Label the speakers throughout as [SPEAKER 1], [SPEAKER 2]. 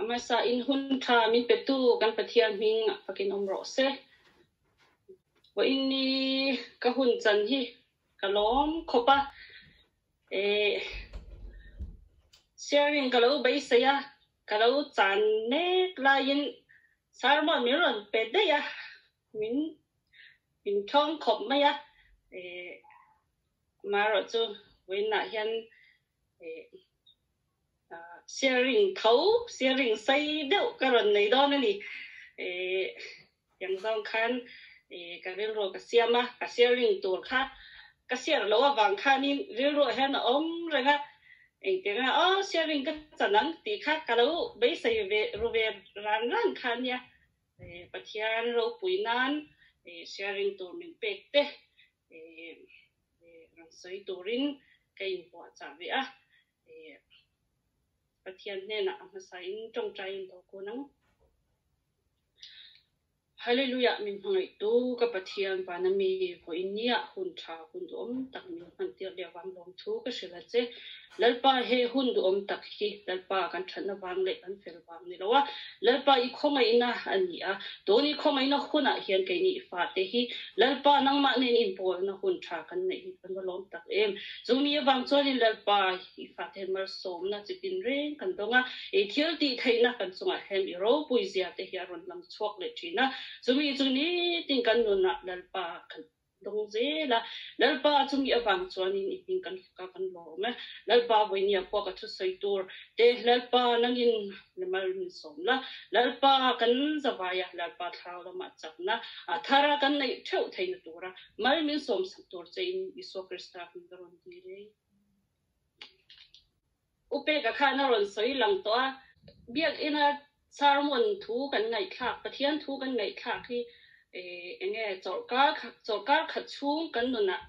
[SPEAKER 1] Hmasa in hun tha min petu kan Pathian hming fakin awm rawh se. Vawiin ni ka hun chan hi ka lawm khawp a. Eh sharing ka lo beisei a, ka lo chan mek laiin sermon min rawn pe daih a, min min thawng khawp mai a. Eh amaherawhchu vawiinah hian eh Sharing tho, sharing sei deuh ka rawn nei dawn a ni. Tiang zawng khan ka rilru ka siam a, ka sharing tur kha ka share loh avang khanin rilruah hian a awm reng a, engtiang a aw sharing ka chan ang tih kha ka lo beisei ve ru ve ran ran kha a nia. Pathian ropui nan sharing tur min pek te rawn sawi turin ka inpuahchah ve a, Pathian hnenah a hmasain tawngtaiin lo kun ang. Hallelujah min hmangaihtu ka Pathian vana mi vawiin nia hun tha hun duhawm tak min hman tir leh avang lawmthu ka hrilh a che. Lalpa he hun duhawm tak hi Lalpa kan thatna vang leh kan fel vang ni lo a, Lalpa i khawngaihna a ni a, tun i khawngaihna hunah hian keini i fate hi Lalpa nangmah nen inpawlna hun tha kan neih hi kan va lawm tak em. Chumi avang chuanin Lalpa i fate hian malsawmna chi tin reng kan dawng a, i thil tih theihna kan chungah hian i ropui zia te hi a rawn lang chhuak leh thin a, chumi chu nitin kan nunah Lalpa kan Dawng zel a, Lalpa chumi avang chuanin i hming kan fak a, kan lawm e. Lalpa vawinia pawh ka thusawi tur te, Lalpa nangin mal min sawm la, Lalpa kan zavai a, Lalpa thlarau lamah chakna a thar a kan neih theuh theihna tura mal min sawm sak tur chein Isua Krista hming ka rawn dil e. Upeka khan a rawn sawi lang tawh a, Biakina sermon thu kan ngaihthlak, Pathian thu kan ngaihthlak hi eng nge chawlhkar chawlhkar khat chhung kan nunah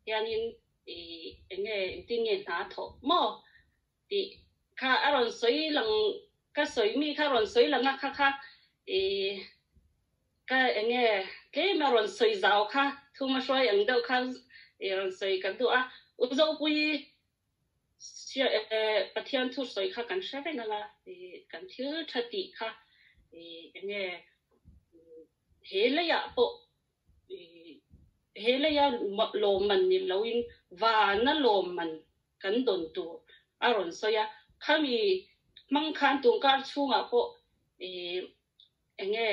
[SPEAKER 1] hianin eng nge engtin nge hna thawh maw tih kha a rawn sawi lang ka sawi mi kha a rawn sawi lang a kha kha ka eng nge tlem a rawn sawi zau kha thuma hruai ang deuh kha rawn sawi ka duh a, U Zopuii Pathian thu sawi kha kan hre reng ang a, kan thil tha tih kha eng nge he leiah pawh he leia lawmman ni loin vana lawmman kan dawn tur a rawn sawi a, khami hmang khan tungkar chhungah pawh eng nge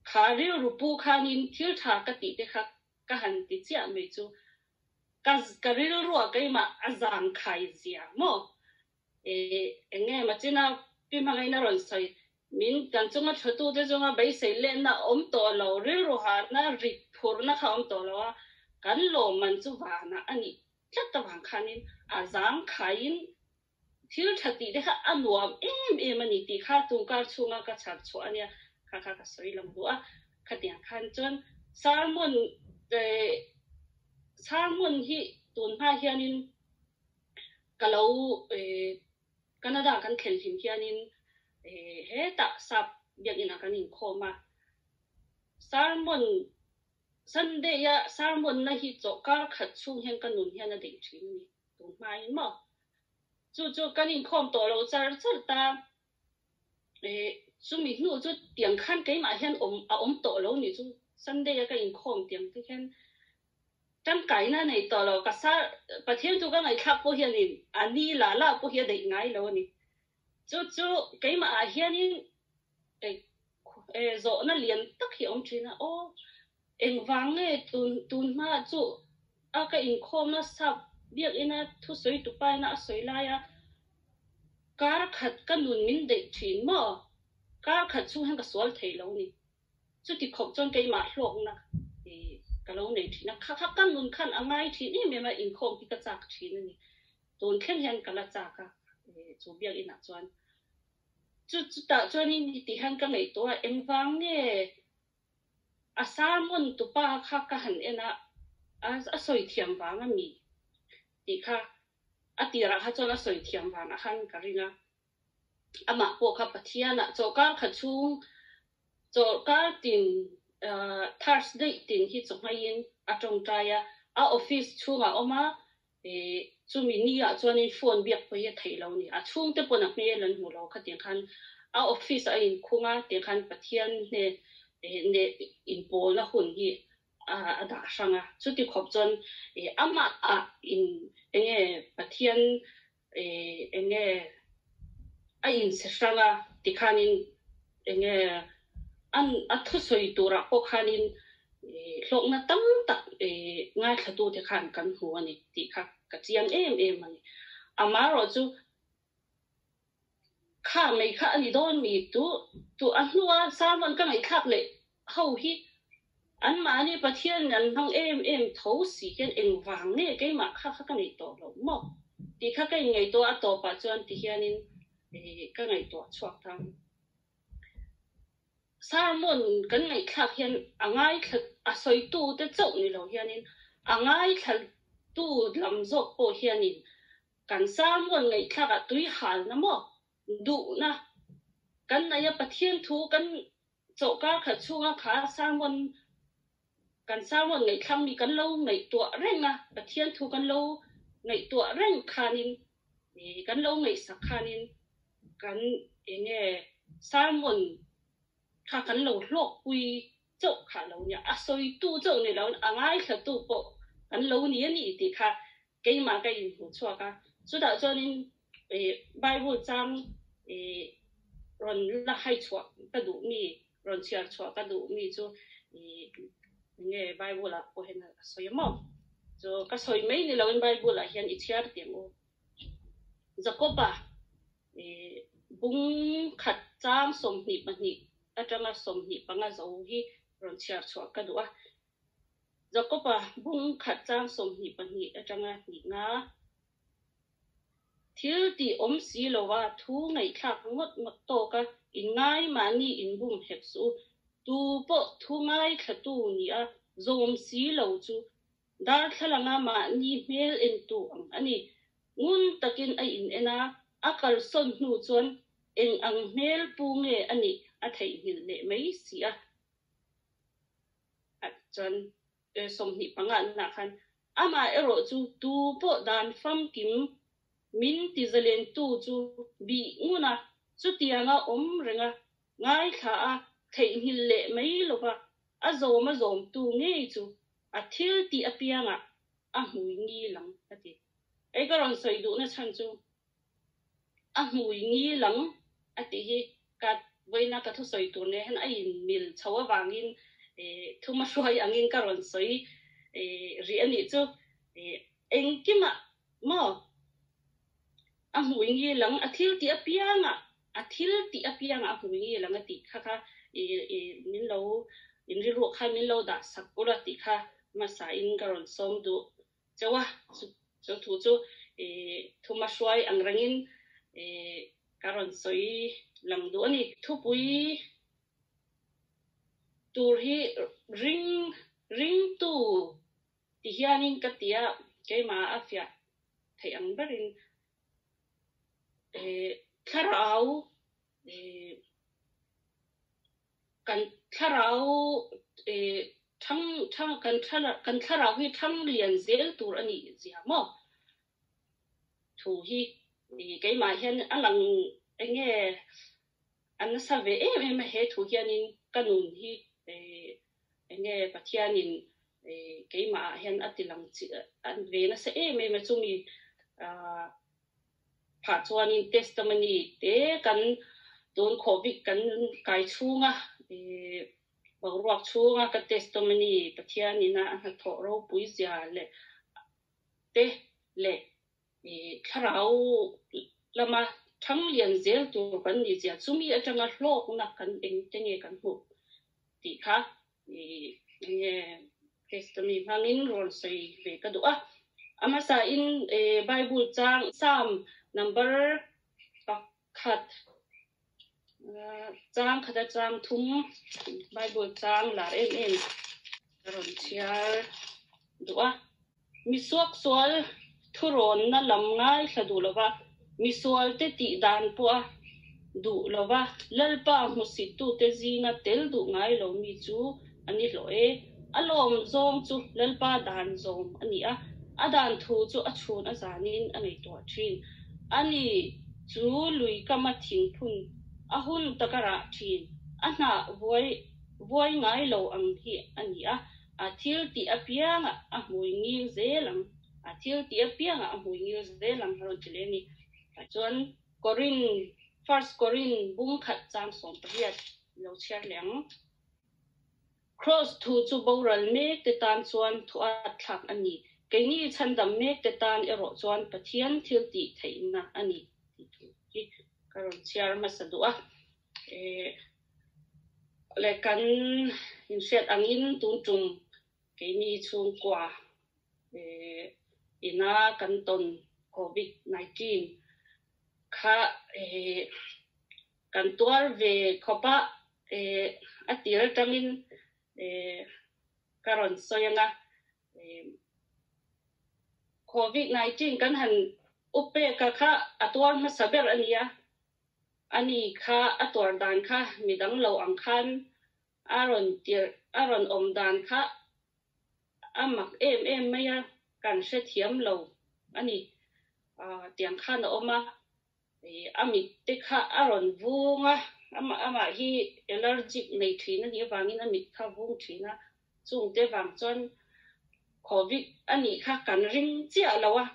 [SPEAKER 1] kha rilru pu khanin thil tha ka tih te kha ka han ti chiah mai chu Ka ka rilruah keimah a zang khai zia maw? Eh, eng nge machina pi hmangaihna rawn sawi, min kan chunga thatute chunga beisei lenna a awm tawh lo, rilru hahna rit phurna kha a awm tawh lo a, kan lawmman chu vanah a nih tlat avang khanin a zang khaiin Thil tha tih te kha a nuam em em a ni tih kha tungkar chhunga ka chhar chhuah a nia, kha kha ka sawi lang duh a. Khatiang khan chuan sermon sermon hi tun hma hianin ka lo Canada kan thlen hlim hianin hetah sap biakinn ah kan inkhawm a, sermon Sunday a sermon na hi chawhkar khat chhung hian ka nun hian a deih thin a ni. Tun hmain maw? Chu chu kan inkhawm tawh lo char char ta. Eh, chumi hnu chu tiang khan keimah hian awm a awm tawh lo ni chu. Sunday a ka inkhawm tiang te hian tangkaina nei tawh lo. Ka sar Pathian chu ka ngaihthlak pawh hianin a ni lah lah pawh hi a daih ngai lo a ni. Chu chu keimah ah hianin eh eh zawhna lian tak hi a awm thin a. Aw, Engvang nge tun tun hma chu a ka inkhawmna sap biakina thusawi tupaina a sawi lai a, kar khat ka nun min deih thin maw? Kar khat chhung hian ka sual thei lo ni. Chuti khawp chuan keimah hlawkna ka lo nei thin a, kha kha ka nun khan a ngai thin em em a, inkhawm hi ka chak thin a ni. Tun thleng hian ka la chak a, chu biakinah chuan. Chu chutah chuanin heti hian ka ngaihtuah a, engvang nge A sermon tupa kha ka han en a, a sawi thiam vang a mi tih kha a tirah kha chuan a sawi thiam vangah khan ka ring a. Amah pawh kha Pathianah chawlhkar kha chhung chawlhkar tin Thursday tin hi chawhmaiin a tawngtai a, a office chhungah a awm a, chumi ni ah chuanin phone biak pawh hi a theih lo a ni. A chhungte pawn a hmel an hmu lo khatiang khan A office ah a inkhung a, tiang khan Pathian hne neh inpawlna hun hi a dah hrang a. Chuti khawp chuan amah ah in enge Pathian enge a inchhe hrang a tikhanin enge a thusawi turah pawh khanin hlawkna tam tak ngaithlatute khan kan hmu a ni tih kha ka chiang em em a ni. Amaherawhchu kha mai kha a ni dawn mi tu tu a hnua sermon ka ngaihthlak leh ho hi anmahni Pathian an hmang em em tho si hian engvang nge keimah kha kha ka neih tawh loh maw tih kha ka inngaihtuah a tawpah chuan ti hianin ka ngaihtuah chhuak ta. Sermon kan ngaihthlak hian a ngaithla a sawitu te chauh ni lo hianin a ngaithlatu lam zawk pawh hianin Kan sermon ngaihthlak ah tui halna maw? Duhna. Kan neih a Pathian thu kan chawhkar khat chhunga kha sermon kan sermon ngaihthlak mi kan lo ngaihtuah reng a, Pathian thu kan lo ngaihtuah reng khanin kan lo ngaihsak khanin kan enge sermon kha kan lo hlawkpui chauh kha a lo nia, a sawitu chauh ni loin a ngaithlatu pawh kan lo ni a ni tih kha keimah ka inhmuh chhuak a. Chutah chuanin Bible chang rawn la hai chhuah ka duh mi, rawn chhiar chhuah ka duh mi chu enge Bible ah pawh hian a sawi a maw? Chu ka sawi mai ni loin Bible ah hian i chhiar tih ang u. Jakoba bung khat chang 22 atanga 25 zo hi rawn chhiar chhuah ka duh a. Jakoba bung khat chang 22 atanga hnih nga. Thil tih awm si lova thu ngaihthlak ngawt ngawt tawk a, inngai mahni inbum hek suh u. Tu pawh thu ngaithlatu nia zawm si lo chu Darthlalanga mahni hmel entu ang a ni. Ngun takin a in en a, a kalsawn hnu chuan eng ang hmel pu nge a nih a theihnghilh leh mai si a. Chuan 25 naah khan amah erawh chu tu pawh dan famkim min ti zalentu chu bih ngun a, chutianga awm reng a, ngaithla a, theihnghilh leh mai lova a zawm a zawmtu ngei chu a thil tih apiangah a hmui ngil ang a ti. Hei ka rawn sawi duhna chhan chu a hmui ngil ang a tih hi ka vawiina ka thusawi tur nen hian a inmil chho avangin thuma hruai angin ka rawn sawi rih a nih chu. Engkimah maw a hmui ngil ang a thil tih apiangah a thil tih apiangah a hmui ngil ang a tih kha kha min lo inrilruah khan min lo dah sak ula tih kha hmasa in ka rawn sawm duh chauh a. Chu thu chu thuma hruai ang rengin ka rawn sawi lang duh a ni. Thupui tur hi ring ringtu ti hianin ka ti a, keimah a fiah theih ang berin thlarau kan thlarau thang thang kan kan thlarau hi thang lian zel tur a nih zia maw? Thu hi keimah hian a lang enge a nasa ve em em a he thu hianin ka nun hi enge Pathianin keimah ah hian a ti lang ve nasa em em a chumi Phah chuanin testimony te kan tun Covid kan kai chhunga boruak chhunga ka testimony Pathian ina a hnathawh ropui zia leh te leh thlarau lama thang lian zel tur kan nih zia chumi atanga hlawkna kan eng te nge kan hmuh tih kha Enge testimony hmangin rawn sawi ve ka duh a. A hmasain Bible chang Psalm number pakhat chang khata chang thum Bible chang lar em em ka rawn chhiar duh a. Misuaksual thurawnna lam ngaithla duh lova, misualte tih dan pawh a duh lova, Lalpa hmusittute zinga tel duh ngai lo mi chu a ni hlawh e. A lawm zawng chu Lalpa dan zawm a ni a, a dan thu chu a chhun a zanin a ngaihtuah thin. Ani chu lui kama thingphun. A hun taka rah thin, a hnah vuai vuai ngai lo ang hi a ni a, a thil tih apiangah a hmui ngil zel ang, a thil tih apiangah a hmui ngil zel ang a rawn ti leh a ni. Chuan Korin, First Korin bung khat chang 18 lo chhiar leh ang. Kraws thu chu boral mek te tan chuan thu at thlak a ni. Keini chhandam mek te tan erawh chuan Pathian thil tih theihna a ni tih thu hi ka rawn chhiar hmasa duh a. Le kan inhriat angin tun tum keini chhungkua ina kan tawn Covid 19 kha Kan tuar ve khawp a, a tir atangin ka rawn sawi ang a, Covid 19 kan han up pek a kha a tuar hmasa ber a nia, ani kha a tuar dan kha midang lo ang khan a rawn tirh a rawn awm dan kha a mak em em mai a, kan hrethiam lo a ni, tiang khan a awm a. A mit te kha a rawn vung a, amah hi allergic nei thin a nih avangin a mit kha a vung thin a, chung te vang chuan Covid a nih kha kan ring chiah lo a,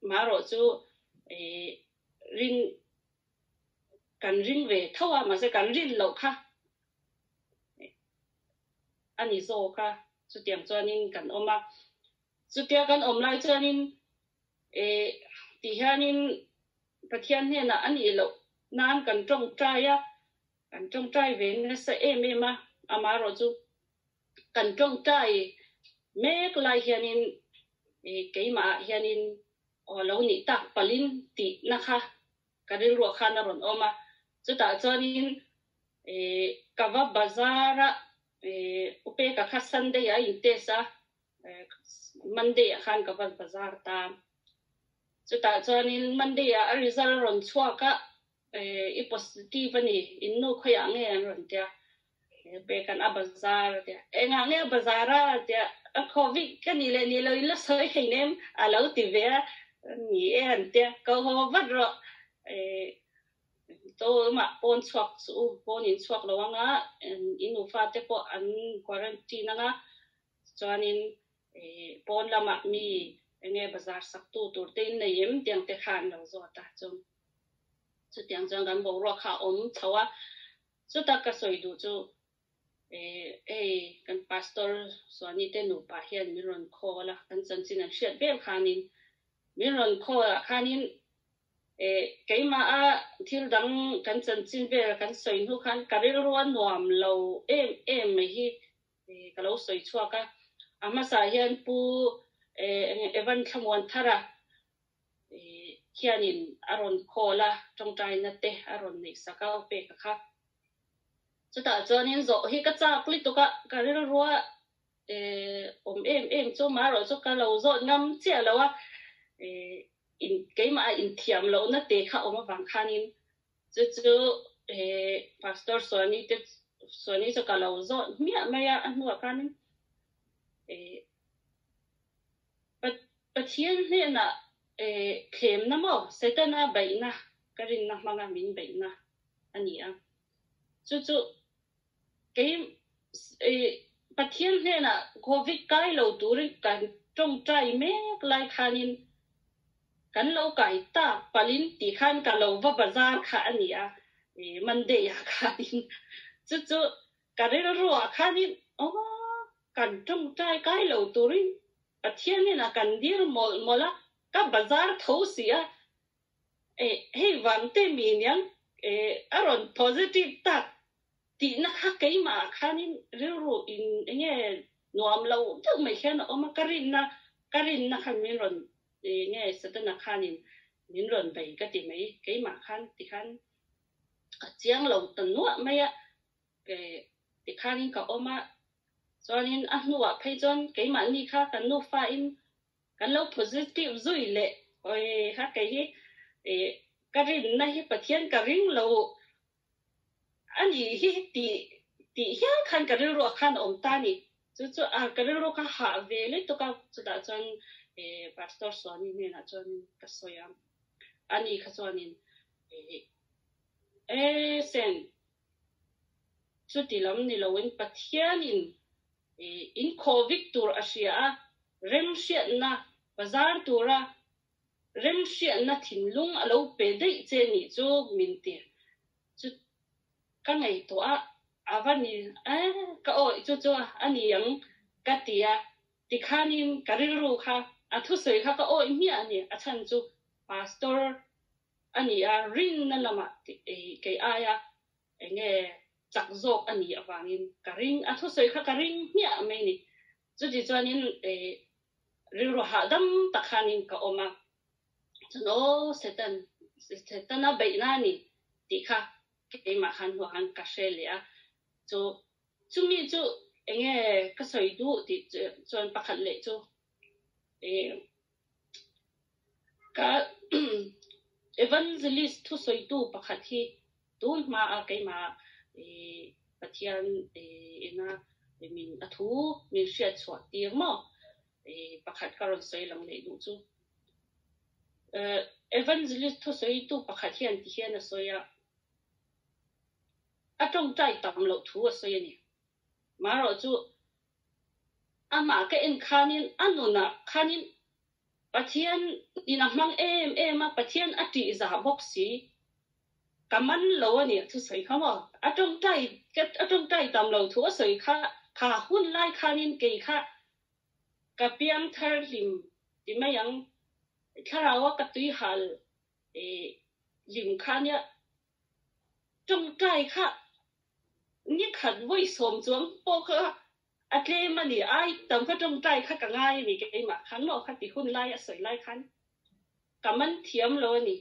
[SPEAKER 1] marawh chu rin kan ring ve tho a, mahse kan rin loh kha a ni zawk a, chutiang chuanin kan awm a, chutia kan awm lai chuanin Eh, ti hianin Pathian hnenah a nih loh nan kan tawngtai a, kan tawngtai ve nasa em em a, amaherawh chu kan tawngtai mek lai hianin eh keimah ah hianin aw lo nih tak palhin tihna kha ka rilruah khan a rawn awm a, chutah chuanin eh ka va bazar a, eh Upeka kha Sunday ah a in test a, Monday ah khan ka va bazar ta. Chutah chuanin Monday ah a result a rawn chhuak a, i positive a ni, in nu khawiah nge an rawn tia. Pekan a bazar a tia. Engah nge a bazar a tia, a Covid ka nih leh nih loh in la sawi thei nem a lo ti ve a, ni e an tia, ko haw vat rawh. Tumah pawn chhuak chu pawn in chhuak lo anga, in nufa te pawh an quarantine anga, Chuanin pawn lamah mi enge bazar saktu tur te in nei em tiang te kha an lo zawt a, chu chutiang chuan kan boruak kha a awm chho a, chuta ka sawi duh chu hei kan pastor Suani te nupa hian min rawn call a, kan chanchin an hriat vel khanin min rawn call ah khanin keimah a thil dang kan chanchin vel kan sawi hnu khan ka rilru a nuam lo em em mai hi Ka lo sawi chhuak a, a hmasa hian Pu Evan Thlamuanthara hianin a rawn call a, tawngtaina te a rawn neih sak a, aw pek a kha. Chutah chuanin zawh hi ka chak lutuk a, ka rilrua awm em em chu marawh chu ka lo zawt ngam chiah lo a, keimah a inthiam lohna te kha awm avang khanin Chu chu Pastor Suani te Suani chu ka lo zawt hmiah mai a, a hnuah khanin Pathian hnenah thlemna maw Setana beihna ka rinna hmanga min beihna a ni a. Chu chu kei Pathian hnenah Covid kai lo turin kan tawngtai mek lai khanin Kan lo kai tak palhin tih khan ka lo va bazar kha a ni a, Monday ah khanin chu chu ka rilru ah khanin aw kan tawngtai kai lo turin Pathian hnenah kan dir mawlh mawlh a, ka bazar tho si a, hei vang te mi niang a rawn positive tak tihna kha keimah ah khanin rilru in enge nuam lo deuh mai hian a awm a, ka rinna ka rinna khan min rawn enge Satana khanin min rawn bei ka ti mai, keimah khan tikhan ka chiang lo ta nuah mai a, tikhanin ka awm a, chuanin a hnuah phei chuan keimahni kha kan nufa in Kan lo positive zui leh hawi kha kei hi ka rinna hi Pathian ka ring lo a nih hi tih tih hial khan ka rilruah khan a awm ta a ni. Chu chu a ka rilru kha hah ve lutuk a, chutah chuan Pastor Suani hnenah chuan ka sawi a, ani kha chuanin. Chuti lam ni loin Pathianin inkhawh vik tur a hria a, remhriatna bazar tura remhriatna thinlung a lo pe daih che nih chu min ti. Chu ka ngaihtuah a, a va ni e, ka awih chu chu a ni ang ka ti a, tikhanin ka rilru kha a thusawi kha ka awih hmiah a ni, a chhan chu Pastor a ni a, rinna lamah kei aia eng nge chak zawk a nih avangin ka ring, a thusawi kha ka ring hmiah mai ni. Chuti chuanin rilru hahdam tak khanin ka awm a, chuan aw Satan, Setana beihna a ni tih kha keimah khan hnuah khan ka hre leh a, chu chumi chu eng nge ka sawi duh tih chuan pakhat leh chu Ka Evangelist thusawitu pakhat hi tun hmaa keimah Pathian ina min a thu min hriat chhuah tir maw? Pakhat ka rawn sawi lang leh duh chu. Evangelist thusawitu pakhat hian ti hian a sawi a, a tawngtai tam loh thu a sawi a ni. Marawh chu Amah ka en khanin a nunah khanin Pathian in a hmang em em a, Pathian a tih zah bawk si. Ka man lo a nih thusawi kha maw? A tawngtai a tawngtai tam lo thu a sawi kha kha hun lai khanin kei kha ka piang thar hlim ti mai ang. Thlarau a ka tuihal hlim kha nia tawngtai kha Ni khat vawi sawm chuang pawh kha a tlem a ni, ai tam kha tawngtai kha ka ngai a ni keimah khan maw kha ti hun lai a sawi lai khan ka man thiam lo a ni,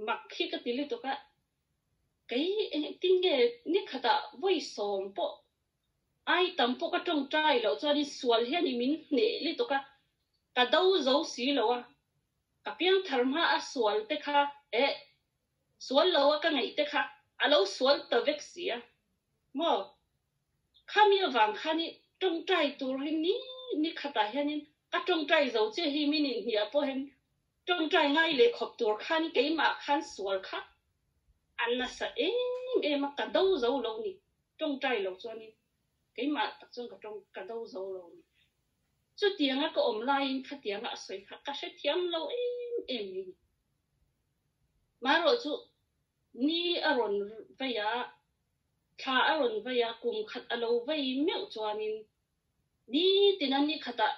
[SPEAKER 1] mak hi ka ti lutuk a, kei engtin nge ni khatah vawi sawm pawh ai tam pawh ka tawngtai loh chuanin sual hian i min hneh lutuk a, ka do zo si lo a, ka piangthar hma a sual te kha eh Sual lo a ka ngaih te kha a lo sual ta vek si a maw? Khami avang khan i tawngtai tur hi ni ni khatah hianin ka tawngtai zo che hi minute hniah pawh hian tawngtai ngai leh khawp tur khan keimah khan sual kha a nasa em em a, ka do zo lo ni. Tawngtai lo chuanin keimah tak chuan ka tawng ka do zo lo ni. Chutianga ka awm laiin khatianga a sawi kha ka hrethiam lo em em mai ni. Marawh chu ni a rawn vei a, thla a rawn vei a, kum khat a lo vei meuh chuanin nitin a ni khatah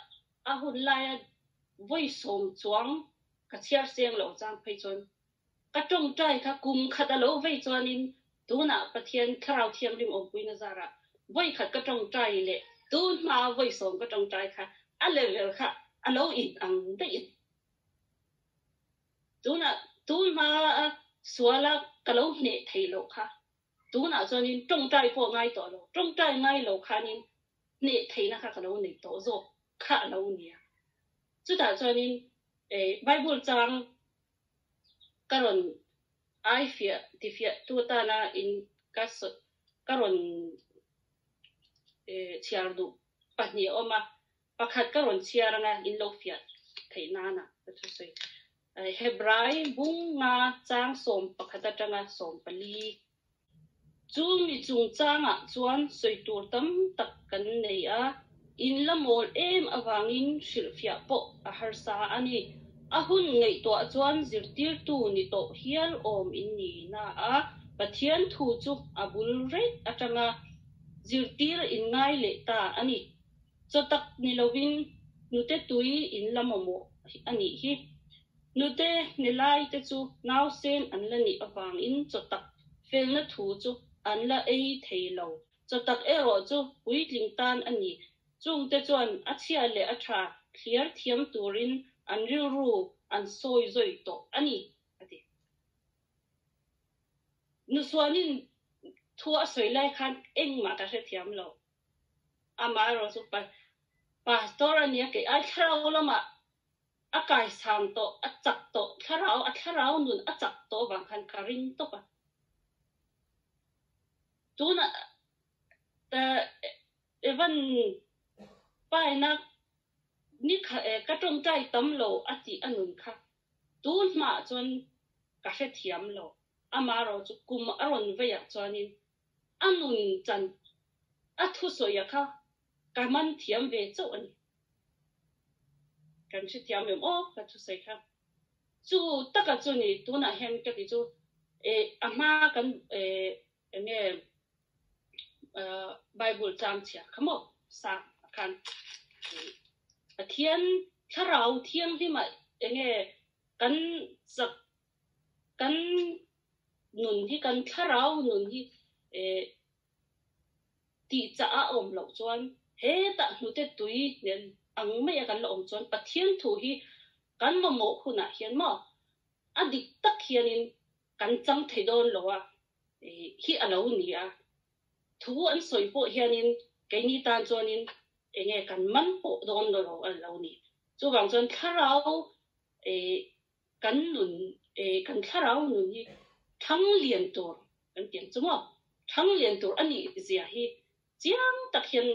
[SPEAKER 1] a hun laia vawi sawm chuang ka chhiar seng loh chang phei chuan ka tawngtai kha kum khat a lo vei chuanin tunah Pathian Thlarau Thianghlim awmpuina zarah vawi khat ka tawngtai leh tun hmaa vawi sawm ka tawngtai kha a level kha a lo in ang daih a ni. Tunah tun hma a suala ka lo hneh thei loh kha tunah chuanin tawngtai pawh ngai tawh lo, tawngtai ngai lo khanin hneh theihna kha ka lo nei tawh zawk kha a lo nia. Chutah chuanin Bible chang ka rawn ai fiah tifiah tu atana in ka ka rawn chhiar duh pahnih a awm a. Pakhat ka rawn chhiar anga in lo fiah theih nana ka thusawi. Hebrai bung nga chang 11 atanga 14. Chu mi chungchangah chuan sawi tur tam tak kan nei a, in la mawl em avangin hrilhfiah pawh a harsa a ni. A hun ngaihtuah chuan zirtirtu ni tawh hial awm in ni na a, Pathian thu chu a bul rek atanga zirtir in ngai leh ta a ni. Chaw tak ni lovin hnute tui in la mamawh a nih hi. Hnute hne lai te chu nausen an la nih avangin chaw tak felna thu chu an la ei thei lo. Chaw tak erawh chu puitling tan a ni. Chungte chuan a chhia leh a tha thliar thiam turin an rilru an sawi zawi tawh a ni, a ti. Nusuanin thu a sawi lai khan engmah ka hrethiam lo. Amaherawh chu Pastor a nia kei ai thlarau lamah a kaisang tawh, a chak tawh, thlarau a thlarau nun a chak tawh vang khan ka ring tawp a. Tunah Evan paina ni kha ka tawngtai tam lo a tih a nun kha tun hmaah chuan ka hrethiam lo. Amaherawh chu kum a rawn veiah chuanin. A nun chan a thusawi a kha ka man thiam ve chauh a ni. Kan hrethiam em aw ka thusawi kha. Chu taka chu ni tunah hian ka ti chu eh a hma kan eh enge Bible chang chhiar kha maw sang ah khan Pathian thlarau thianghlim ah enge kan chak kan nun hi kan thlarau nun hi eh tih chah a awm loh chuan hetah hnute tui nen ang mai a kan la awm chuan Pathian thu hi kan mamawh hunah hian maw a dik tak hianin kan chang thei dawn lo a hi a lo ni a. Thu an sawi pawh hianin keini tan chuanin enge kan man pawh dawn lo a lo ni. Chuvang chuan thlarau kan nun kan thlarau nun hi thang lian tur kan ti ang chu maw? Thang lian tur a nih zia hi chiang tak hian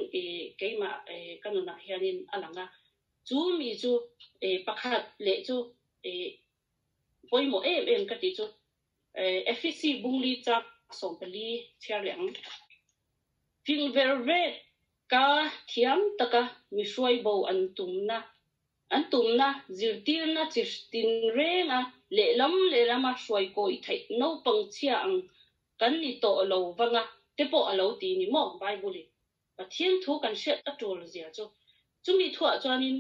[SPEAKER 1] keimah ka nunah hianin a lang a. Chu mi chu pakhat leh chu pawimawh em em ka tih chu Efesi Bungli chak 14 chhiar leh ang. Fing ver vek ka thiam taka mi hruai bo an tumna an tumna zirtirna chi tin renga lehlam lehlama hruai kawi theih naupang chhia ang kan ni tawh lo vanga te pawh a lo ti ni maw Bible in Pathian thu kan hriat a tul zia chu chumi thuah chuanin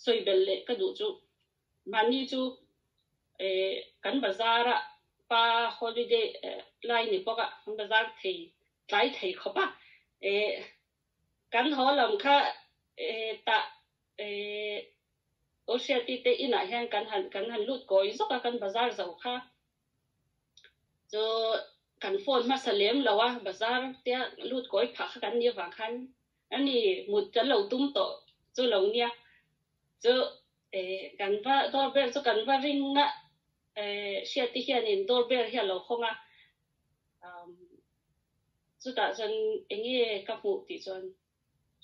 [SPEAKER 1] sawi belh leh ka duh chu Mahni chu kan bazar a pa holiday lai ni bawk a, kan bazar thei tlai thei khawp a, kan haw lam kha tah U Hriati te inah hian kan han kan han lut kawi zawk a, kan bazar zo kha chu kan phone hmasa lem lo a, bazar tia lut kawi phah kha kan nih avang khan ani mut kan lo tum tawh chu lo nia. Chu kan va doorbell chu kan va ring a, Hriati hianin doorbell hi a lo hawng a, chutah chuan eng nge ka hmuh tih chuan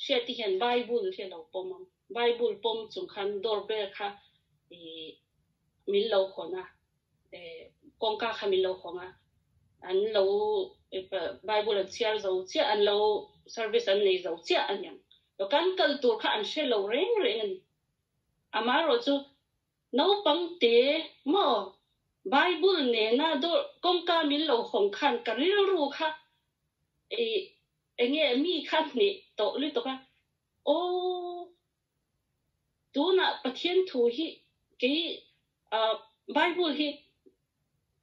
[SPEAKER 1] Hriati hian Bible hi a lo pawm a, Bible pawm chung khan doorbell kha min lo hawn a, kawngka kha min lo hawng a, an lo Bible an chhiar zo chiah, an lo service an nei zo chiah a niang. Kan kal tur kha an hre lo reng reng a ni. Amaherawh chu naupang te maw Bible nena dawr kawngka min lo hawng khan ka rilru kha eng nge mi kha hneh tawh lutuk a, aw tunah Pathian thu hi kei Bible hi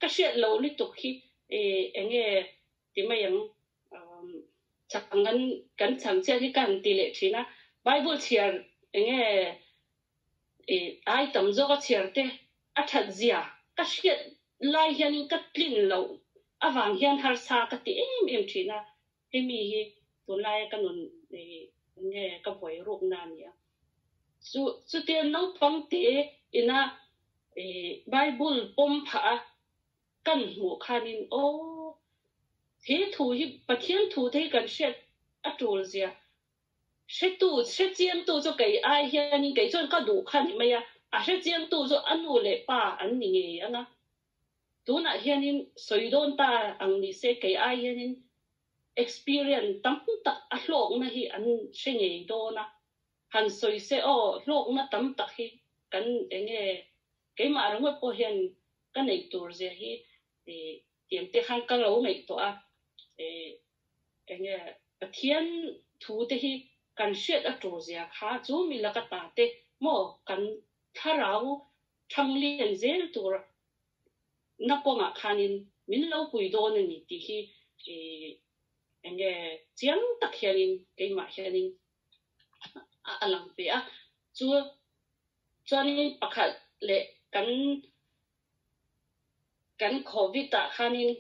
[SPEAKER 1] ka hriat lo lutuk hi eng nge ti mai ang. Chang kan kan chang chiat hi ka han ti leh thin a, Bible chhiar eng nge ai tam zawk a chhiar te a that zia ka hriat lai hianin ka tlin loh avang hian harsa ka ti em em thin a, hemi hi tunlaia ka nun eng nge ka buai rukna a ni a. Chu chutia naupang te ina Bible pawm phah a Kan hmuh khanin aw, he thu hi Pathian thu te hi kan hriat a tul zia hretu, hrechiangtu chu kei ai hianin kei chuan ka duh kha ni mai a, a hrechiangtu chu a nu leh pa an ni ngei ang a. Tunah hianin sawi dawn ta ang ni se kei ai hianin experience tam tak a hlawkna hi an hre ngei dawn a, han sawi se aw hlawkna tam tak hi kan enge Keimah ringawt pawh hian ka neih tur zia hi tiang te khan ka lo ngaihtuah a, enge Pathian thu te hi kan hriat a tur zia kha chu mi laka ta te maw kan thlarau thang lian zel tur na kawngah khanin min lo pui dawn a ni tih hi enge chiang tak hianin keimah hianin a lang ve a, chu Chuanin pakhat leh kan kan Covid ah khanin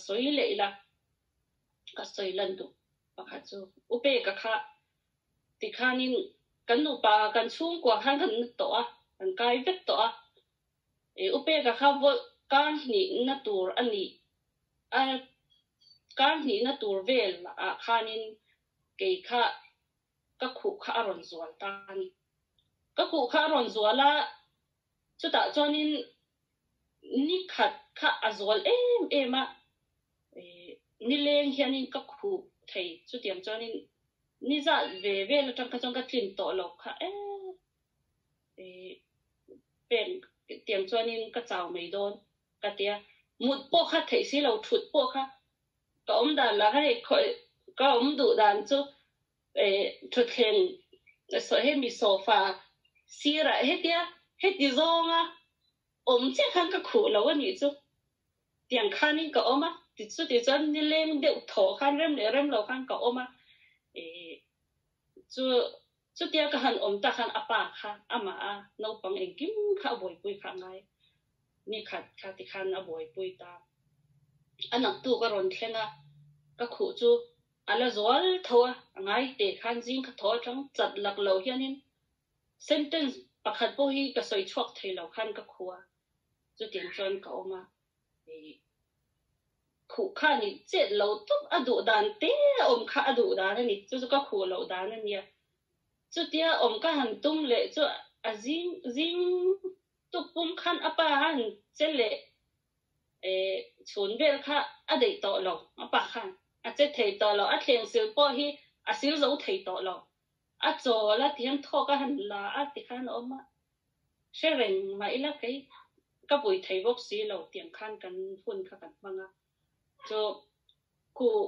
[SPEAKER 1] sawi leh ila ka sawi lan duh pakhat chu U Peka kha tikhanin kan nupa kan chhungkua khan kan na tawh a, kan kai vek tawh a, U Peka kha vawi kar hnihna tur a nih a kar hnihna tur vel ah khanin kei kha ka khuh kha a rawn zual ta a ni. Ka khuh kha a rawn zual a, chutah chuanin ni khat kha a zual em em a. Nileng hianin ka khuh thei chutiang chuanin ni zah ve vel atang kha chuan ka tlin tawh lo kha e peng tiang chuanin ka chau mai dawn ka tia. Mut pawh kha theih si lo thut pawh kha ka awm dan lah kha hei ka awm duh dan chu thutthleng hemi sofa sirah hetia heti zawnga awm chiah khan ka khuh lo a nih chu. Tiang khanin ka awm a, chuti chuan nileng deuh thaw khan rem leh rem lo khan ka awm a, chu chutia ka han awm tak khan a pa kha amah a naupang engkim kha a buaipui kha a ngai ni khat kha ti khan a buaipui ta. A naktuk a rawn thleng a, ka khuh chu a la zual tho a, a ngai te khan zing kha thaw atang chat lak lo hianin sentence pakhat pawh hi ka sawi chhuak thei lo khan ka khuh a. Chutiang chuan ka awm a, khuh kha ni chet lo tawp a duh dan te a awm kha a duh dan a ni, chu chu ka khuh loh dan a nia. Chutia awm ka han tum leh chu a zing zing tuk pum khan a pa han che leh chhun vel kha a daih tawh lo, a pa khan a che thei tawh lo, a thleng sil pawh hi a sil zo thei tawh lo, a chawl a tihian thawk a han la a tikhan a awm a. Hre reng mah ila kei ka pui thei bawk si lo tiang khan kan hun kha kan hmang a. Chu khuh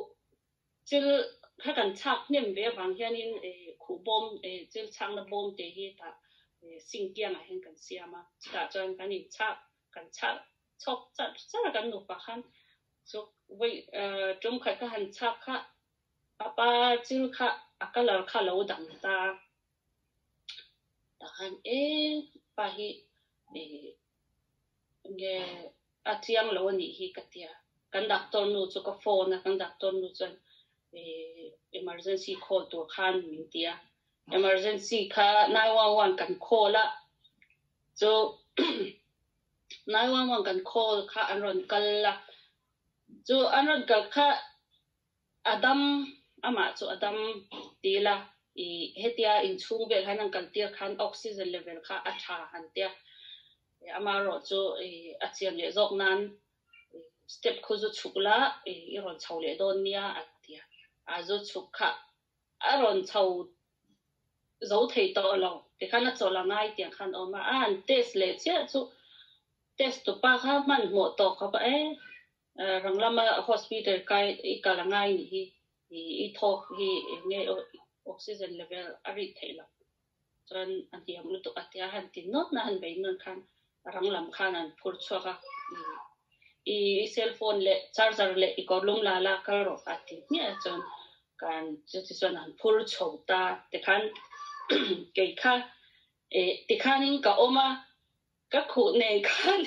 [SPEAKER 1] chil kha kan chhak hnem ve avang hianin khuh bawm chil chhakna bawm te hi tah sink kiangah hian kan siam a. Chutah chuan kan inchhak kan chhak chhawk char char a kan nupa khan chu vawi tum khat ka han chhak kha a pa chil kha a colour kha a lo dang ta a. Tah khan e pa hi nge a chiang lo a nih hi ka tia. Kan doctor nu chu ka phone a, kan doctor nu chuan emergency call tur khan min ti a. Emergency kha 911 kan call a, chu 911 kan call kha an rawn kal a, chu an rawn kal kha A dam, amah chu a dam ti ila, i hetia inchhung vel han an kaltir khan oxygen level kha a tha han tia, amaherawh chu i a chian leh zawk nan step khu zu chhuk la i rawn chho leh dawn nia a ti a, a zu chhuk kha a rawn chho zo thei tawh lo tikhan a chawlh a ngai tiang khan a awm a, a han test leh chiah chu test tupa kha hmanhmawh tawh khawp a e. Rang lama hospital kai i kal a ngai nih hi i thawk hi eng nge oxygen level a rit theih lo chuan a hniam lutuk a tia han ti nawt na han bei nawn khan rang lam khan an phur chhuak a i cell phone leh charger leh i kawrlum la la kal rawh a ti hmiah chuan kan chuti chuan an phur chho ta tikhan kei kha tikhanin ka awm a. Ka khuh nen khan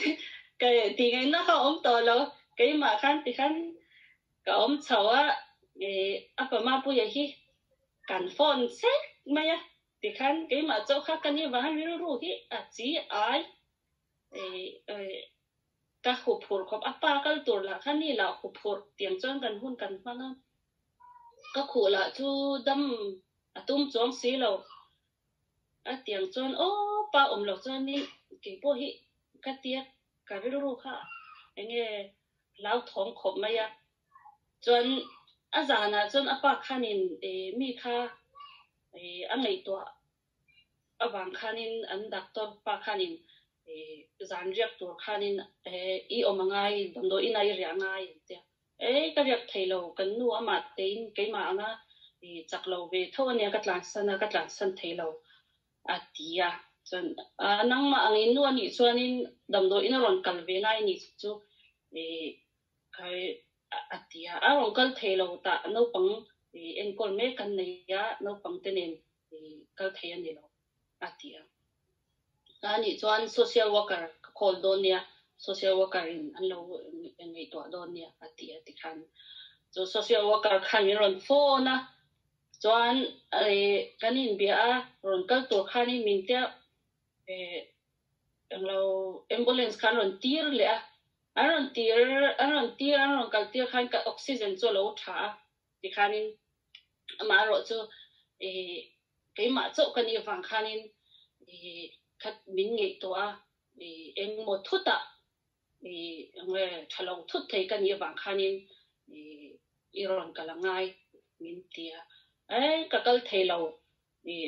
[SPEAKER 1] ka tih ngaihna kha a awm tawh lo. Keimah khan tikhan ka awm chho a, a pa Mapuia hi kan phone sek mai a, tikhan keimah chauh kha ka ni vang rilru hi a chi ai ka huphurh khawp. A pa kal tur lah kha ni lah huphurh tiang chuan kan hun kan hmang a, ka khuh lah chu dam a tum chuang si lo. A tiang chuan aw pa awm loh chuan i kei pawh hi ka tia ka rilru kha enge hlauthawng khawp mai a. Chuan a zanah chuan a pa khanin mi kha a ngaihtuah avang khanin an doctor pa khanin zan riak tur khanin i awm a ngai damdawi inah i riah a ngai an tia. Ei ka riak thei lo, kan nu amah tein keimah anga chak lo ve tho ania ka tlansan a, ka tlansan thei lo a ti a. Chuan nangmah ang in nu anih chuanin damdawiin a rawn kal ve ngai anih chu a ti a. A rawn kal thei lo tah naupang enkawl mek kan nei a, naupang te nen kal thei a ni lo a ti a. Anih chuan social worker ka call dawn nia, social worker in an lo ngaihtuah dawn nia a ti a tikhan chu social worker khan min rawn phone a, chuan kan inbia a rawn kal tur khanin min tia englo ambulance khan rawn tir leh a, an rawn tir an rawn tir an rawn kal tir khan ka oxygen chu a lo tha a tikhanin amaherawh chu Keimah chauh ka nih avang khanin khat min ngaihtuah a, engmaw thutah eng nge tha lo thut thei ka nih avang khanin I rawn kal a ngai min ti a. E ka kal thei lo,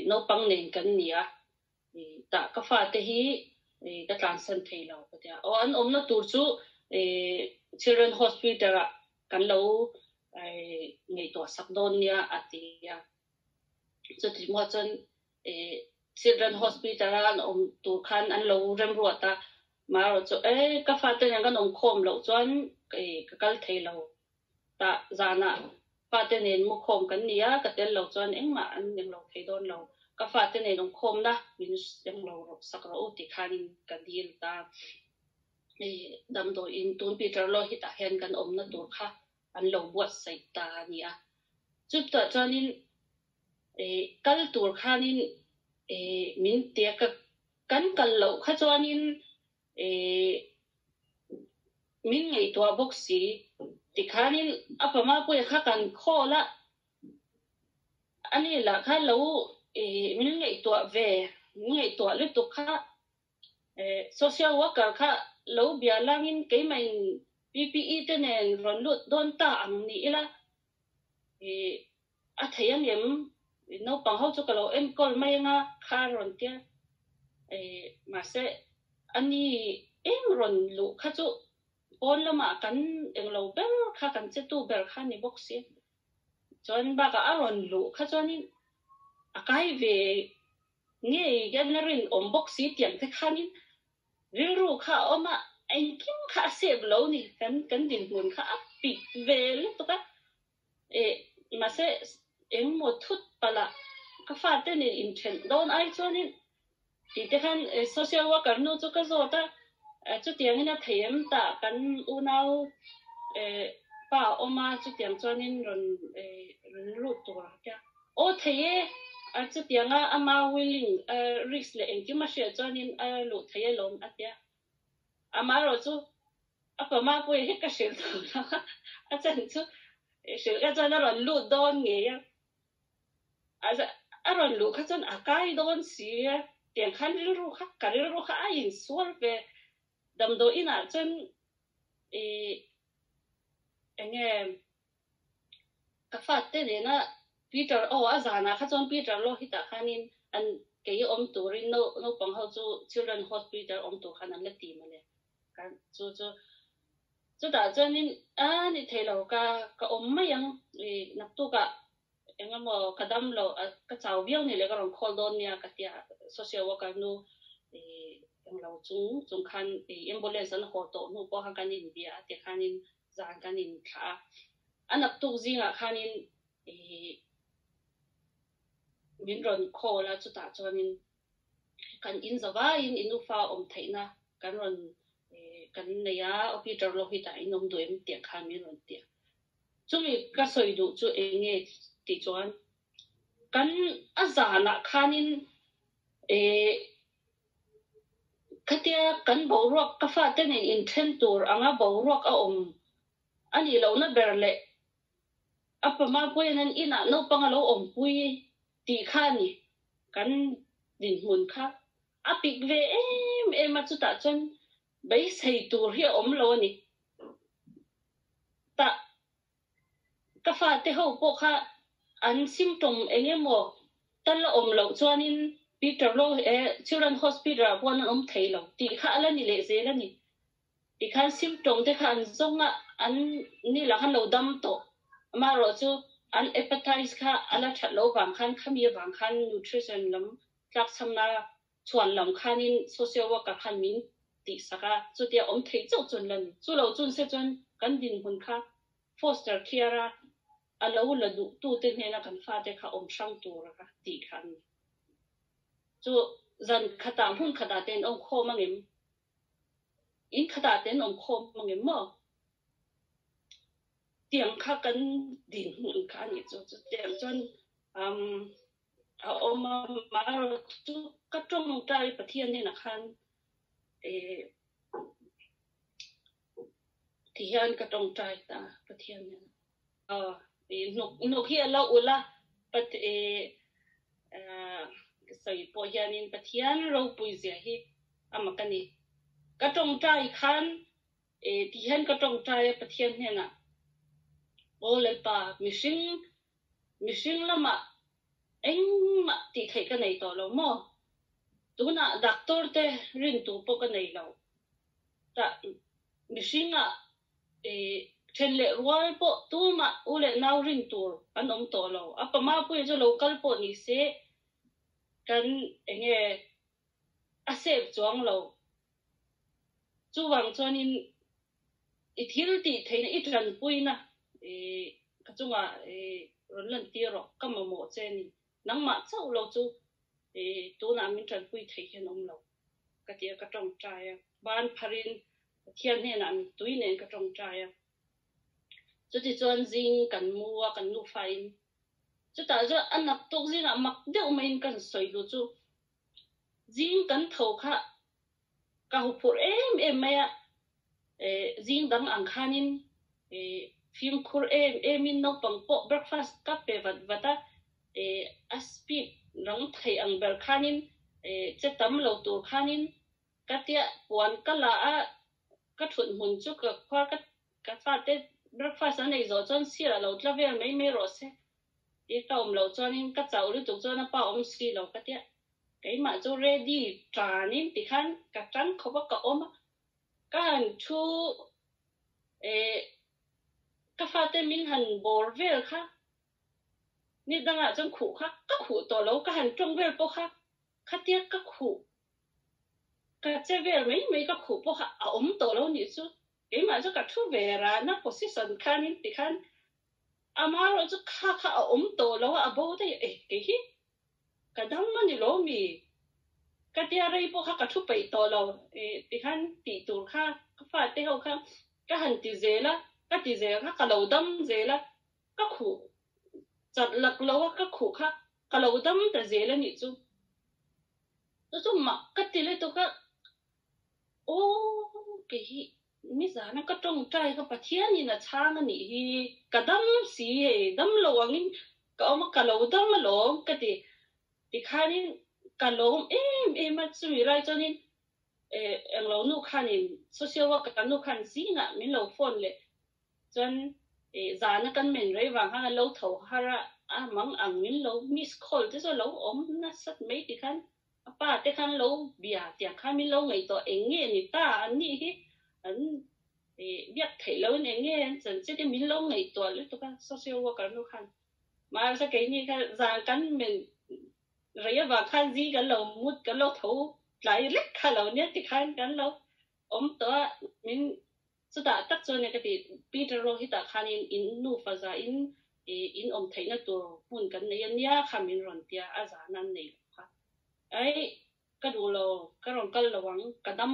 [SPEAKER 1] naupang nen kan ni a, tah ka fate hi ka tlansan thei lo ka ti a. Aw an awmna tur chu Children Hospital ah kan lo ngaihtuah sak dawn nia a ti a. Chuti maw chuan Children Hospital a an awm tur khan an lo remruat a, marawh chu e ka fate nen kan awm khawm loh chuan ka kal thei lo. Tah zanah fate nen mu khawm kan ni a, ka tel lo chuan engmah an eng lo thei dawn lo. Ka fate nen awm khawmna min eng lo rawh sak rawh u tih khanin ka dil ta. Damdawiin tun Peter Law hi tah hian kan awmna tur kha an lo buatsaih ta a ni a. Chutah chuanin kal tur khanin min tia ka kan kal loh kha chuanin min ngaihtuah bawk si tikhanin a pama puia kha kan khawl a, ani lah kha lo min ngaihtuah ve min ngaihtuah lutuk kha Social worker kha lo bia langin keimahin PPE te nen rawn lut dawn ta ang ni ila a thei angem? Naupang ho chu ka lo enkawl mai anga kha rawn tia mahse ani eng rawn luh kha chu pawn lamah kan englo ber kha kan chetu ber kha ni bawk si. Chuan bakah a rawn luh kha chuanin a kai ve Ngei hian a rinawm bawk si tiang te khanin rilru kha a awm a, engkim kha a sep lo ni, kan kan dinhmun kha a pik ve lutuk a, eh mahse engmaw thut palh ah ka fate nen inthen dawn ai chuanin tih te khan social worker nu chu ka zawt a, chutiangin a thei em tah kan unau eh pa a awm a chutiang chuanin rawn eh rawn lut tur a tia. Aw thei e, a chutianga ama willing a risk leh engkim a hriat chuanin a luh thei alawm a tia. Amaherawh chu a pama pawh hi ka hrilh tawh lo a, a chan chu hrilh ka chuan a rawn lut dawn ngei a, a rawn luh kha chuan a kai dawn si a, tiang khan rilru kha ka rilru kha a insual ve. Damdawiin ah chuan ih enge Ka fate nena Peter aw a zanah kha chuan Peter Lohit-ah khanin an kei awm turin naupang ho chu Children Hospital awm tur khan an la ti mawle. Ka chu chu chutah chuanin a ni thei lo ka ka awm mai ang i naktukah eng emaw ka dam lo ka chau viau ni leh ka rawn call dawn nia ka tia social worker nu i englo chung chung khan i ambulance an haw tawh hnu pawh khan kan inbia a ti khanin Zan kan inthlah a, a naktuk zingah khanin ih min rawn call a, chutah chuanin kan in zavaiin i nufa awm theihna kan rawn ih kan nei a, aw Peter Lohit-ah in awm duh em tih khan min rawn ti a. Chumi ka sawi duh chu eng nge tih chuan kan a zanah khanin ih Khatia kan boruak ka fate nen inthen tur anga boruak a awm a nih lohna ber leh a pama puiin an inah naupang a lo awmpui tih kha a ni. Kan dinhmun kha a pik ve em em a, chutah chuan beisei tur hi a awm lo a ni. Tah Ka fate ho pawh kha an symptom eng emaw tal a awm loh chuanin Peter Lo e Children Hospital ah pawh an awm thei lo tih kha a la ni leh zel a ni. Tikhan symptom te kha an zawng a, an ni lah khan lo dam tawh. Amaherawhchu an hepatitis kha a la that loh vang khan khami avang khan nutrition lam tlakchhamna Chhuan lam khanin social worker khan min tihsak a, chutia awm theih chauh chuan la ni. Chu lo chun se chuan kan dinhmun kha foster care a a lo la duhtute hnena kan fate kha awm hrang tur a tih kha a ni. Chu zan khatah hmun khatah te an awm khawm angem? In khatah te an awm khawm angem maw? Tiang kha kan dinhmun kha a ni chu. Chutiang chuan umm A awm a, marawh chu ka tawngtai Pathian hnenah khan eh ti hian ka tawngtai ta Pathian hnenah. Aw, eh hnuk hnuk hi a lo ulh a, Pat eh ah ka sawi pawh hianin Pathian ropui zia hi a mak a ni. Ka tawngtai khan eh ti hian ka tawngtai a Pathian hnenah. Aw Lalpa, mihring, mihring lamah engmah tih theih ka nei tawh lo maw? Tunah doctor te rin tur pawh ka nei lo. Tah mihringah then leh rual pawh tumah u leh nau rin tur an awm tawh lo. A pama puia chu lo kal pawh ni se kan enge a save chuang lo. Chuvang chuanin i thil tih theihna i tanpuina ka chungah rawn lantir rawh, ka mamawh che a ni. Nangmah chauh lo chu tunah min tanpui theih hian awm lo ka ti a, ka tawngtai a. Ban pharin Pathian hnenah mittui nen ka tawngtai a. Chutichuan zing kan mu a, kan nufain. Chutah chuan a naktuk zingah mak deuh maiin kan sawi duh chu Zing kan tho kha ka huphurh em em mai a, zing dang ang khanin fimkhur em emin naupang pawh breakfast ka pe vat vat a, a speed rang theih ang ber khanin che tam lo tur khanin ka tia puan ka la a, ka thut hmun chu ka khuar ka fate breakfast an ei zawh chuan sir a lo tla vel mai mai rawh se. I ka awm loh chuanin ka chauh lutuk chuan a pa awm si lo ka tia. Keimah chu ready tanin tikhan ka tang khawp a ka awm a, ka han thu eh ka fate min han bawr vel kha ni dangah chuan khuh kha ka khuh tawh lo ka han tawng vel pawh kha khatia ka khuh ka che vel mai mai ka khuh pawh kha a awm tawh lo nih chu keimah chu ka thu ve rana position khanin tikhan Amaherawh chu kha kha a awm tawh lo a, a bo daih e, kei hi ka dam a ni lo mi? Ka tia rei pawh kha ka thu peih tawh lo e, tikhan tih tur kha ka fate ho kha ka han ti zel a, ka ti zel kha ka lo dam zel a, ka khuh chat lak lo a, ka khuh kha ka lo dam ta zel a nih chu. Chu chu mak ka ti lutuk a, aw kei hi Nizana ka tawngtai kha Pathianin a chhang a nih hi, ka dam si hei, dam lo angin ka awm a, ka lo dam alawm ka ti. Tikhanin ka lawm em em a, chumi lai chuanin englo nu khanin social worker nu khan zingah min lo phone leh chuan zana kan men rei vang khan a lo tho har a, a mang ang min lo miss call te chu a lo awm nasat mai tikhan A pa te khan lo bia tiang khan min lo ngaihtuah eng nge ni ta an nih hi an biak theih lo in eng nge an chanchin hi min lo ngaihtuah lutuk a social worker nu khan mahse keini kha zan kan men rei avang khan zi kan lo mut kan lo tho tlai lek kha lo nia tikhan kan lo awm tawh a min Chutah tak chuan ka ti, Peter rawh hitah khanin in nufa za in in awm theihna tur hmun kan nei a nia kha min rawn tia, a zahna an nei lo kha. Aih, ka duh lo, ka rawn kal lo ang, ka dam,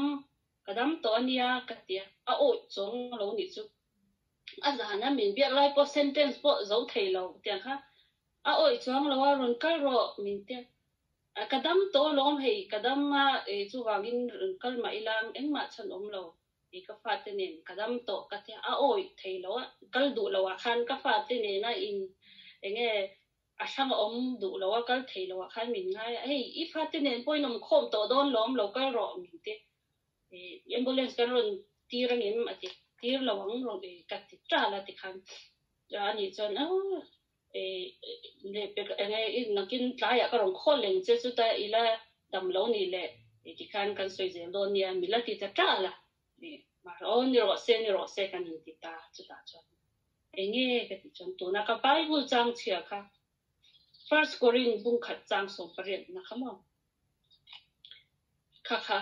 [SPEAKER 1] ka dam tawh a nia ka ti a, a awih chuang lo nih chu. A zahna min biak lai pawh sentence pawh zo thei lo tiang kha, a awih chuang lo a, rawn kal rawh min tia. Ka dam tawh alawm hei, ka dam a, chuvangin rawn kal mah ila engmah chhan awm lo. I ka fate nen ka dam tawh ka tia a awih thei lo a, kal duh lo ah khan ka fate nena in enge a hrang a awm duh lo a, kal thei lo ah khan min ngai a, hei i fate nen pawh in awm khawm tawh dawn lawm lo kal rawh min ti, i ambulance kan rawn tir angem a ti, tir lo ang rawn ka ti tal a tikhan a nih chuan aw i lehpek enge i nakin tlaiah ka rawn khawl leng che chuta i la dam lo nih leh i tikhan kan sawi zel dawn nia mi la ti ta tal a i mahse aw ni rawh se ni rawh se kan inti ta chutah chuan enge ka tih chuan tuna ka Bible chang chhia kha First Korin bungkhat chang 18 na kha maw kha kha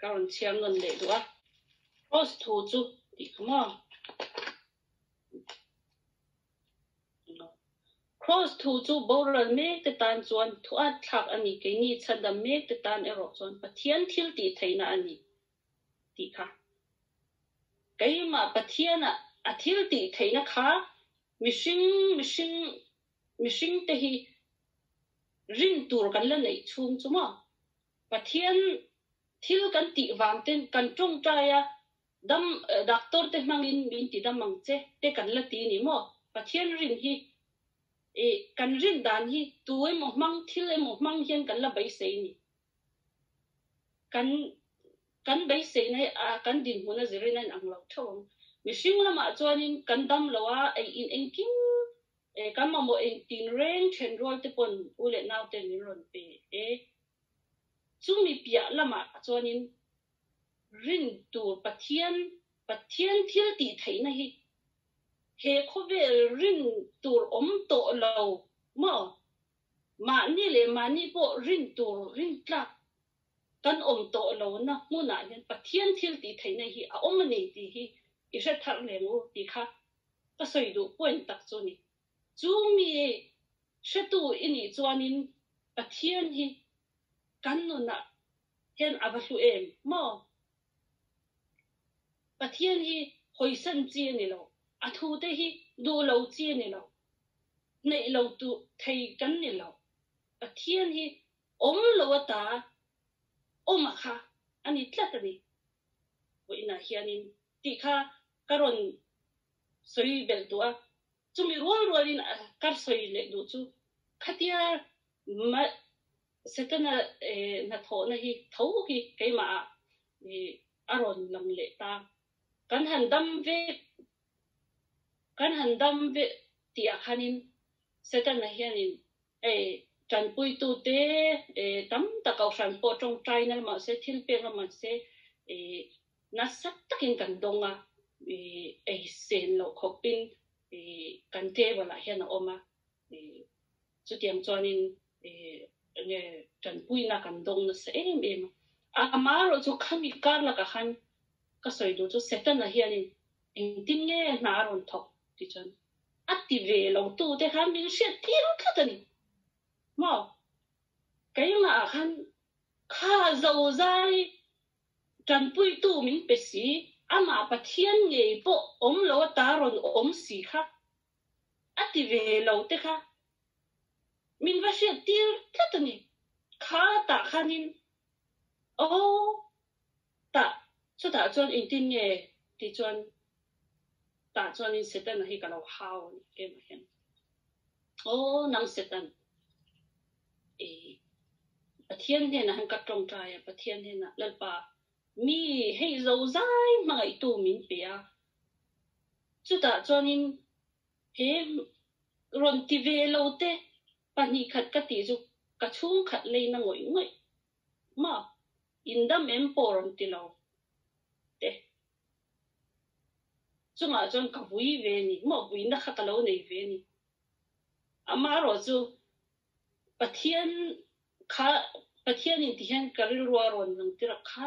[SPEAKER 1] ka rawn chhiar nawn leh duh a Cross thu chu tih kha maw. Kraws thu chu boral mek te tan chuan thuat thlak a ni, keini chhandam mek te tan erawh chuan Pathian thil tih theihna a ni tih kha. Keimah Pathiana a thil tih theihna kha mihring mihring mihring te hi rin tur kan la neih chhung chu maw? Pathian thil kan tih vang ten kan tawngtai a, Dam, doctor te hmangin min ti dam ang che te kan la ti ni maw? Pathian rin hi i kan rin dan hi tu emaw hmang, thil emaw hmang hian kan la beisei ni. Kan kan beiseina hi a kan dinhmun a zirin a inang lo theuh ang. Mihring lamah chuanin kan dam lo a, ei in engkim kan mamawh engtin reng then rual te pawn u leh nau ten min rawn pe e. Chumi piah lamah chuanin rin tur Pathian Pathian thil tih theihna hi he khawvel rin tur awm tawh lo maw? Mahni leh mahni pawh rin tur rin tlak kan awm tawh lo na hmunah hian Pathian thil tih theihna hi a awm a ni tih hi i hre thar leng u tih kha ka sawi duh point tak chu a ni. Chu mi hretu i nih chuanin Pathian hi kan nunah hian a va hlu em maw? Pathian hi hawisan chi a ni lo, a thute hi duh lo chi a ni lo, hneih lo tu thei kan ni lo. Pathian hi awm lo ata awm a kha a ni tlat a ni. Vawiinah hianin tih kha ka rawn sawi belh duh a, chumi rual rualin ka sawi leh duh chu khatia Setana hnathawhna hi tho hi keimahah a rawn lang leh ta. Kan han dam ve kan han dam ve tihah khanin Setana hianin hei tanpuitute tam tak kohhran pawh tawngtaina lamah se thil pek lamah se nasa takin kan dawng a, ei sen loh khawpin kan table ah hian a awm a. Chutiang chuanin enge tanpuina kan dawng nasa em em a. Amaherawh chu khami kar lakah khan ka sawi duh chu Setana hianin engtin nge hna a rawn thawk tih chuan a ti ve lo tu te khan min hriat tir tlat a ni. Maw? Keimahah khan kha zozai tanpuitu min pe si, amah Pathian ngei pawh awm lo ata rawn awm si kha A ti ve lo te kha min va hriat tir tlat a ni. Kha tah khanin aw tah chutah chuan engtin nge tih chuan tah chuanin Setana hi ka lo hau a ni keimah hian. Aw nang Setan i Pathian hnenah hian ka tawngtai a, Pathian hnenah Lalpa mi hei zozai hmangaihtu min pe a, Chutah chuanin he rawn ti ve lo te 2 khat ka tih chu ka chhungkhat leina ngawih ngawih maw indam em pawh rawn ti lo te. Chungah chuan ka vui ve ni maw vuina kha ka lo nei ve ni. Amaherawh chu Pathian kha Pathianin ti hian ka rilru a rawn lang tir a kha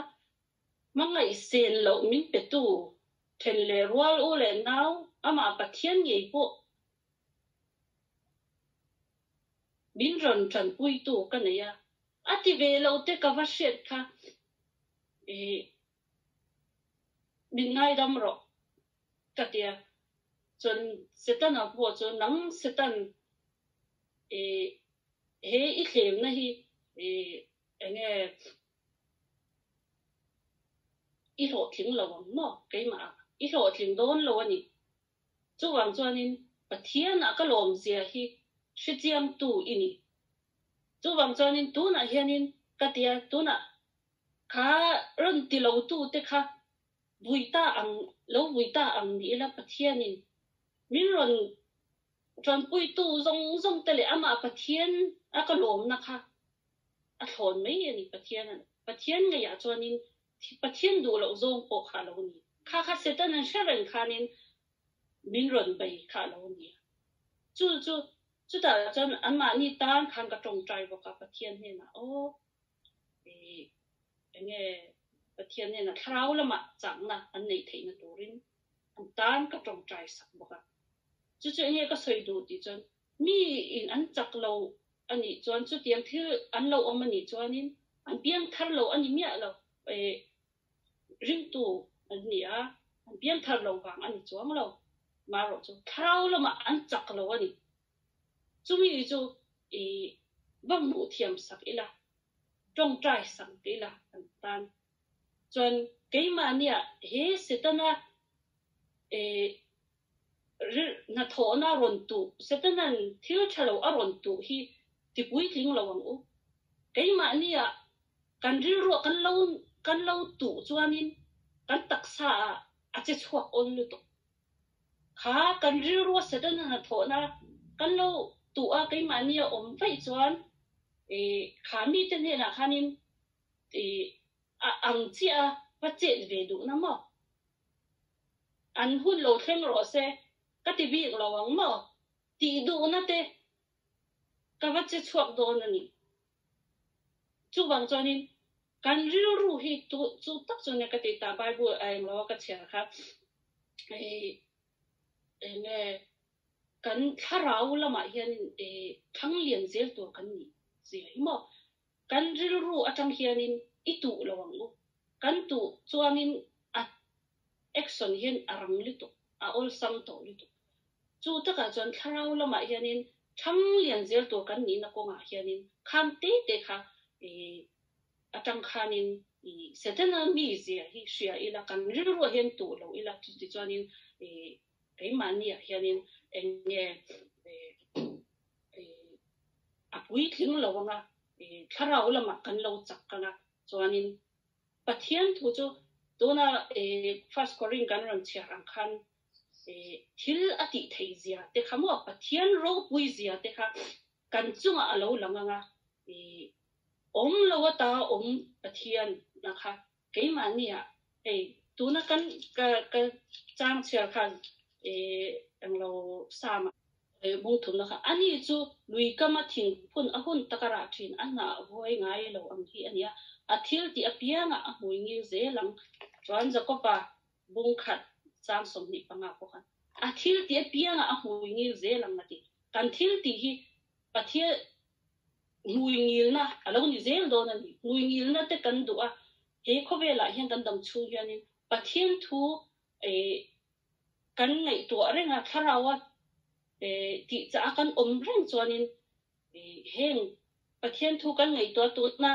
[SPEAKER 1] Hmangaih sen loh min petu then leh rual u leh nau amah Pathian ngei pawh min rawn tanpuitu ka nei a, a ti ve lo te ka va hriat kha ih min ngaidam rawh ka ti a, chuan Setana pawh chu nang Setan ih he i thlemna hi ih enge I hlawhtling lo ang maw? Keimah ah i hlawhtling dawn lo a ni. Chuvang chuanin Pathianah ka lawmzia hi hrechiangtu i ni. Chuvang chuanin tunah hianin ka tia tunah kha rawn ti lotu te kha vui ta ang lo vui ta ang ni ila Pathianin min rawn tanpuitu zawng zawng te leh amah Pathian a ka lawmna kha a thlawn mai a ni Pathian a Pathian ngeiah chuanin Pathian duh loh zawng pawh kha a lo ni. Kha kha Satan an hre reng khanin min rawn bei kha a lo ni a. Chu chu chutah chuan anmahni tan khan ka tawngtai bawk a Pathian hnenah aw ih enge Pathian hnenah thlarau lamah chakna an neih theihna turin an tan ka tawngtai sak bawk a. Chu chu enge ka sawi duh tih chuan Mi in an chak lo a nih chuan chutiang thil an lo awm a nih chuanin an piang thar lo a ni miah lo. Ringtu an ni a, an piang thar lo vang a ni chuang lo. Marawh chu thlarau lamah an chak lo a ni. Chumi chu i va hmuh thiam sak ila, tawngtai sak ila an tan. Chuan keimahnia he Setana Hnathawhna a rawn tuh, Setana'n thil tha lo a rawn tuh hi ti puitling lo ang u. Keimahnia kan rilruah kan lo kan lo tuh chuanin kan taksa ah a che chhuak awn lutuk. Kha kan rilrua Setana hnathawhna kan lo tuh a, keimahni a awm vaih chuan kha mite hnenah khanin a ang chiah a, va chet ve duhna maw? An hun lo thleng rawh se, ka ti bik lo ang maw? Tih duhna te ka va che chhuak dawn a ni. Chuvang chuanin kan rilru hi tu chu tak chu nia ka ti ta Bible a englo a ka chhiar kha eng nge kan thlarau lamah hianin thlang lian zel tur kan nih zia hi maw? Kan rilru atang hianin i tuh lo ang u. Kan tuh chuanin a action hian a rang lutuk, a awlsam tawh lutuk. Chu takah chuan thlarau lamah hianin thlang lian zel tur kan nihna kawngah hianin kham te te kha atang khanin Setana mizia hi hria ila, kan rilruah hian tuh lo ila, chutichuanin keimahniah hianin eng nge a puitling lo anga thlarau lamah kan lo chak anga chuanin Pathian thu chu tuna First Korin kan rawn chhiar ang khan thil a tih theih zia te kha maw Pathian ropui zia te kha kan chungah a lo lang anga awm lo ata awm Pathian na kha keimahniah hei tuna kan ka ka chang chhiar khan englo Psalm Bungthumna kha ani chu lui kama thingphun a hun taka rah thin a hnah vawi ngai lo ang hi a nia. A thil tih apiangah a hmui ngil zel ang. Chuan Jakoba bungkhat chang 25 pawh khan a thil tih apiangah a hmui ngil zel ang a ti. Kan thil tih hi Pathian hmui ngilna a lo ni zel dawn a ni. Hmui ngilna te kan duh a, he khawvelah hian kan dam chhung hianin Pathian thu Kan ngaihtuah reng a, thlaraua tih chah a kan awm reng chuanin heng Pathian thu kan ngaihtuah tuna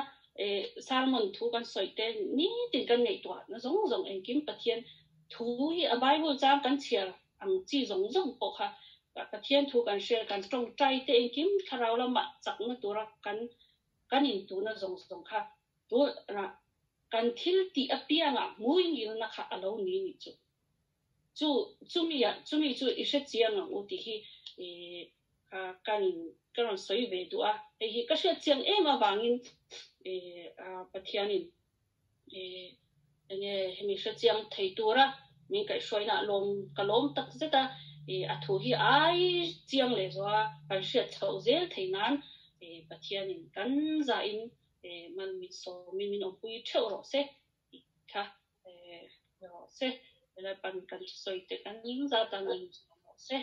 [SPEAKER 1] sermon thu kan sawi te nitin kan ngaihtuah na zawng zawng engkim Pathian thu hi a Bible chang kan chhiar ang chi zawng zawng pawh kha Pathian thu kan hria kan tawngtai te engkim thlarau lamah chakna tura kan kan intuhna zawng zawng kha tuna kan thil tih apiangah hmui ngilna kha a lo ni nih chu. Chu chumi ah chumi chu i hre chiang ang u tih hi ka kan ka rawn sawi ve duh a, hei hi ka hriat chiang em avangin Pathianin enge hemi hre chiang thei tura min kaihhruaina lawm ka lawm tak zet a, a thu hi ai chiang leh zuah a kan hriat chhoh zel thei nan Pathianin kan zahin mal min sawmin min awmpui theuh rawh se. Tha rawh se. Helai pan kan sawi te kan zat a nan rawh se.